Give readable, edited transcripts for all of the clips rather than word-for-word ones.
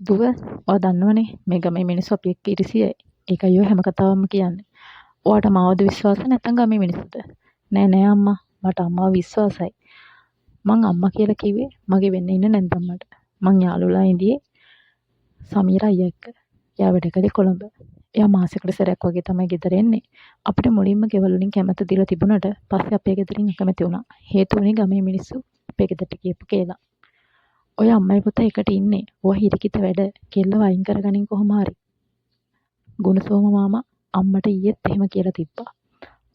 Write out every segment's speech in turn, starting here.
දුව, ඔයා දන්නවනේ මේ ගමේ මිනිස්සු අපි එක්ක ඉරිසියයි. ඒකයි ඔය හැම කතාවක්ම කියන්නේ. ඔයාට මාවද විශ්වාස නැත්නම් ගමේ මිනිස්සුද? නෑ නෑ අම්මා, මට අම්මාව විශ්වාසයි. මං අම්මා කියලා කිව්වේ මගේ වෙන්න ඉන්න නැන්දම්මට. මං යාළුවලා ඉඳියේ සමීර අයියා එක්ක. එයා වැඩ කළේ කොළඹ. එයා මාසෙකට සැරයක් වගේ තමයි ගෙදර එන්නේ. අපිට මුලින්ම ගෙවල් වලින් කැමැත්ත දීලා තිබුණට පස්සේ අපේ ගෙදරින් අකමැති වුණා. හේතුව වුණේ ගමේ මිනිස්සු අපේ ගෙදරට කියපු කියලා. ඔය අම්මයි පුතා එකට ඉන්නේ. ඔය හිරිකිත වැඩ. කෙල්ලව අයින් කරගනින් කොහොම හරි. ගුණසෝම මාමා අම්මට ඊයේත් එහෙම කියලා තිබ්බා.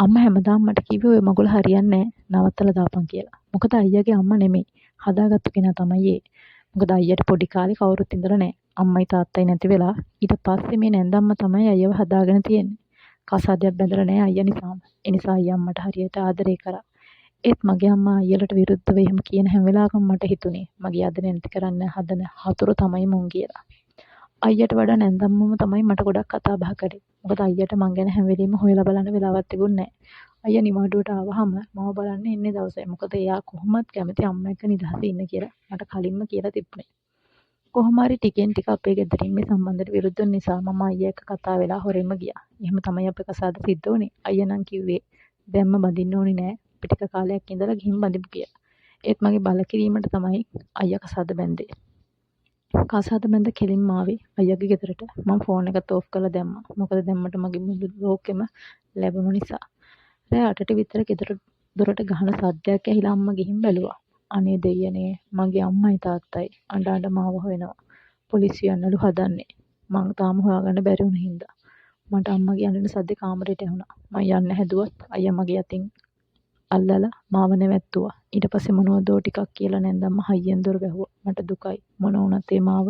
අම්මා හැමදාම මට කිව්වේ ඔය මගුල හරියන්නේ නෑ, නවත්තලා දාපන් කියලා. මොකද අයියාගේ අම්මා නෙමෙයි, හදාගත්තු කෙනා තමයි ඒ. මොකද අයියට පොඩි කාලේ කවුරුත් ඉඳලා නෑ. අම්මයි තාත්තයි නැති වෙලා ඊට පස්සේ මේ නැන්දම්මා තමයි අයියව හදාගෙන තියෙන්නේ. කසාදයක් බැඳලා නෑ අයියා නිසාම. ඒ නිසා අයියා අම්මට හරියට ආදරේ කරා. ඒත් මගේ අම්මා අයියලට විරුද්ධව එහෙම කියන හැම වෙලාවකම මට හිතුනේ මගේ ආදරේ නැති කරන්න හදන හතුරු තමයි මුන් කියලා. අයියට වඩා නැන්දම්මම තමයි මට ගොඩක් කතා බහ කරේ. මොකද අයියට මං ගැන හැම වෙලෙම හොයලා බලන්න වෙලාවක් තිබුණේ නෑ. අයියා නිවාඩුවට ආවහම මාව බලන්න එන්නේ දවසයි. මොකද එයා කොහොමත් කැමති අම්මා එක්ක නිදහසේ ඉන්න කියලා මට කලින්ම කියලා තිබුණේ. කොහොම හරි ටිකෙන් ටික අපේ ගෙදරින් මේ සම්බන්ධයට විරුද්ධ වුන නිසා මම අයියා එක්ක කතා වෙලා හොරෙන්ම ගියා. එහෙම තමයි අපේ කසාද සිද්ධ වුණේ. අයියා නම් කිව්වේ දැන්ම බඳින්න ඕනේ නෑ. අපි ටික කාලයක් ඉඳලා ගිහින් බඳිමු කියලා. ඒත් මගේ බල කිරීමට තමයි අයියා කසාද බැන්දේ. කසාද බැඳ කෙලින්ම ආවේ අයියාගේ ගෙදරට. මං ෆෝන් එකත් ඕෆ් කරලා දැම්මා. මොකද දැම්මට මගේ මුළු ලෝකෙම ලැබුණු නිසා. රෑ 8ට විතර ගෙදර දොරට ගහන සද්දයක් ඇහිලා අම්මා ගිහින් බැලුවා. අනේ දෙයියනේ, මගේ අම්මයි තාත්තයි අඬ අඬ මාව හොයනවා. පොලිසිය යන්නලු හදන්නේ. මං තාම හොයාගන්න බැරි වුණ හින්දා. මට අම්මගේ අඬන සද්දේ කාමරේට ඇහුණා. මං යන්න හැදුවත් අයියා මගේ අතින් අල්ලලා මාව නැවැත්තුවා. ඊට පස්සේ මොනවදෝ ටිකක් කියලා නැන්දම්ම හයියෙන් දොර වැහුවා. මට දුකයි. මොන වුණත් ඒ මාව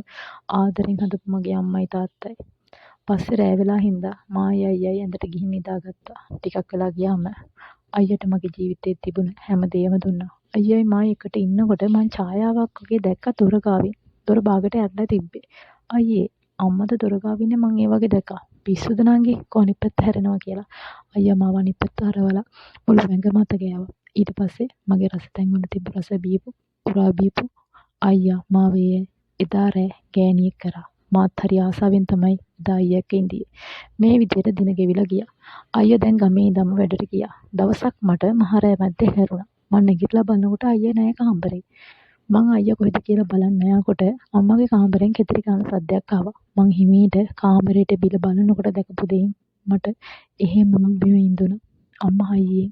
ආදරෙන් හදපු මගේ අම්මයි තාත්තයි. පස්සේ රෑ වෙලා හින්දා මායි අයියයි ඇඳට ගිහින් නිදාගත්තා. ටිකක් වෙලා ගියාම අයියට මගේ ජීවිතේ තිබුණ හැම දේම දුන්නා. අයියයි මායි එකට ඉන්නකොට මං ඡායාවක් වගේ දැක්කා දොර ගාවින්. දොර බාගට ඇරලා තිබ්බේ. අයියේ අම්මද දොර ගාව ඉන්නේ මං ඒ වගේ දැක්කා. පිස්සුද නංගි කො අනිත් පැත්ත හැරෙනවා කියලා. අයියා මාව අනිත් පැත්ත හරවලා මුළු ඇඟම අත ගෑවා. ඊට පස්සේ මගේ රස තැන් වල තිබ්බ රස බීපු, උරා බීපු අයියා මාව එදා රෑ ගෑණියෙක් කරා. මාත් හරි ආසාවෙන් තමයි එදා අයියා එක්ක ඉඳියේ. මේ විදියට දින ගෙවිලා ගියා. අයියා දැන් ගමේ ඉඳන්ම වැඩට ගියා. දවසක් මට මහ රෑ මැද්දේ හැරුණා. මං නැගිටලා බලනකොට අයියා නෑ කාමරේ. මං අයියා කොහෙද කියලා බලන්න යනකොට අම්මගේ කාමරෙන් කෙතරි ගාන සද්දයක් ආවා. මං හිමීට කාමරේට බිල බලනකොට දැකපු දෙයින් මට එහෙම්මම බිම ඉඳුණා. අම්මා හයියෙන්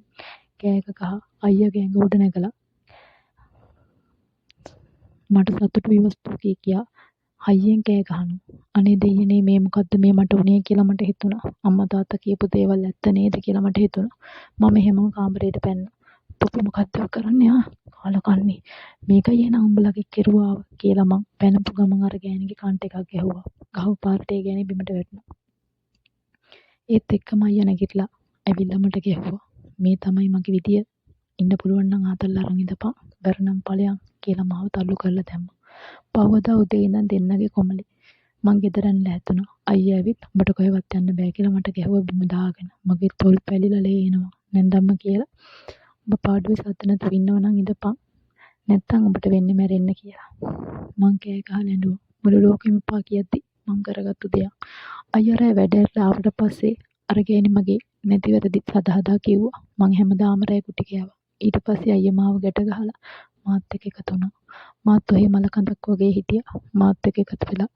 කෑ ගහ අයියාගේ ඇඟ උඩ නැගලා මට සතුටු විවස්තු කිය කියා හයියෙන් කෑ ගහනවා. අනේ දෙයියනේ, මේ මොකද්ද මේ මට වුනේ කියලා මට හිතුණා. අම්මා තාත්තා කියපු දේවල් ඇත්ත නේද කියලා මට හිතුණා. මම එහෙමම කාමරේට පැන්නා. තොපි මොකද්ද කරන්නේ ආ? කාලා කන්නේ. මේකයි එහෙනම් උඹලගේ කෙරුවාව කියලා මං පැනපු ගමන් අර ගෑණිගේ කන්ට එකක් ගැහුවා. ගහපු පාරට ඒ ගෑණි බිමට වැටුණා. ඒත් එක්කම අයියා නැගිටලා ඇවිල්ලා මට ගැහුවා. මේ තමයි මගේ විදිය. ඉන්න පුළුවන් නම් ආතල් අරන් ඉඳපන්. බැරි නම් ඵලයන් කියලා මාව තල්ලු කරලා දැම්මා. පහුවදා උදේ ඉඳන් දෙන්නගේ කොමලේ. මං ගෙදර යන්න ලෑස්ති අයියා ඇවිත් උඹට කොහෙවත් යන්න බෑ කියලා මට ගැහුවා බිම දාගෙන. මගේ තොල් පැලිලා ලේ එනවා. නැන්දම්ම කියලා උඹ පාඩුවේ සද්ද නැතුව ඉන්නව නම් ඉඳපන්. නැත්තම් උඹට වෙන්නේ මැරෙන්න කියලා. මං කෑ ගහලා ඇඬුවා. මුළු ලෝකෙම එපා කියද්දි මං කරගත්තු දෙයක්. අයියා රෑ වැඩ ඇරලා ආවට පස්සේ අර ගෑණි මගේ නැති වැරදිත් හදා හදා කිව්වා. මං හැමදාම රෑ කුටි කෑවා. ඊට පස්සේ අයියා මාව ගැට ගහලා මාත් එක්ක එකතු වුණා. මාත් ඔහේ මල කඳක් වගේ හිටියා. මාත් එක්ක එකතු වෙලා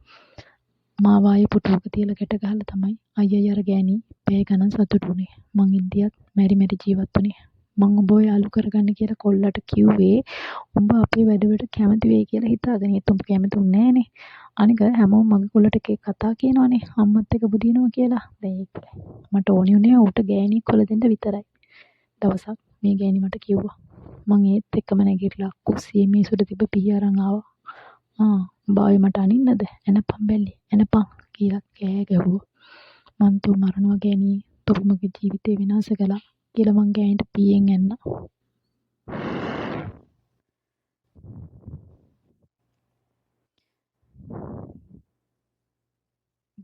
මාව ආයේ පුටුවක තියලා ගැට ගහලා තමයි අයියයි අර ගෑණි පැය ගණන් සතුටු වුණේ. මං ඉන්දියත් මැරි මැරි ජීවත් වුණේ. මං උඹව යාළු කරගන්න කියලා කොල්ලට කිව්වේ උඹ අපේ වැඩවලට කැමති වෙයි කියලා හිතාගෙන. ඒත් උඹ කැමති වුණේ නෑනේ. අනික හැමෝම මගේ කොල්ලට එක එක කතා කියනවනේ. අම්මත් එක්ක බුදිනවා කියලා. දැන් ඒක මට ඕනි වුණේ ඌට ගෑණියෙක් හොල දෙන්න විතරයි. දවසක් මේ ගෑණි මට කිව්වා. මං ඒත් එක්කම නැගිටලා කුස්සියේ මේස උඩ තිබ්බ පිහි අරන් ආවා. ආ උඹ ආවේ මට අනින්නද? ඇනපන් බැල්ලි ඇනපන් කියලා කෑ ගැහුවා. මං තෝ මරනවා ගෑණියේ. තෝ මගේ ජීවිතේ විනාශ කළා කියලා මං ගෑණිට පීයෙන් ඇන්නා.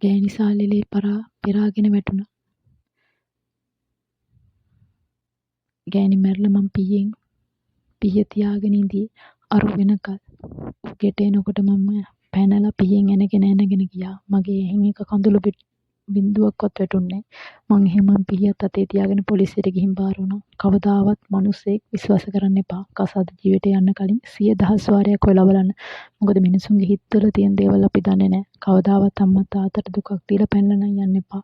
ගෑණි සාලේ ලේ පෙරාගෙන වැටුණා. ගෑණි මැරිලා මං පීයෙන් පිහිය තියාගෙන ඉඳියේ අරු වෙනකල්. ඌ ගෙට එනකොට මම පැනලා පිහින් ඇනගෙන ඇනගෙන ගියා. මගේ ඇහෙන් එක කඳුළු බින්දුවක්වත් වැටුන්නේ නෑ. මං එහෙමම පිහියත් අතේ තියාගෙන පොලිසියට ගිහින් බාර වුණා. කවදාවත් මනුස්සයෙක් විශ්වාස කරන්න එපා. කසාද ජීවිතේ යන්න කලින් 100,000 වාරයක් හොයලා බලන්න. මොකද මිනිසුන්ගේ හිතවල තියෙන දේවල් අපි දන්නේ නෑ. කවදාවත් අම්මා තාත්තට දුකක් දීලා පැනලා නම් යන්න එපා.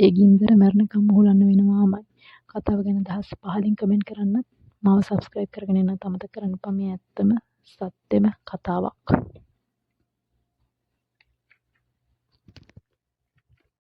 ඒ ගින්දර මැරෙනකම් මුහුලන්න වෙනවාමයි. කතාව ගැන අදහස් පහලින් කමෙන්ට් කරන්නත් මාව සබ්ස්ක්‍රයිබ් කරගෙන ඉන්නත් අමතක කරන්න එපා. මේ ඇත්තම සත්‍යෙම කතාවක්.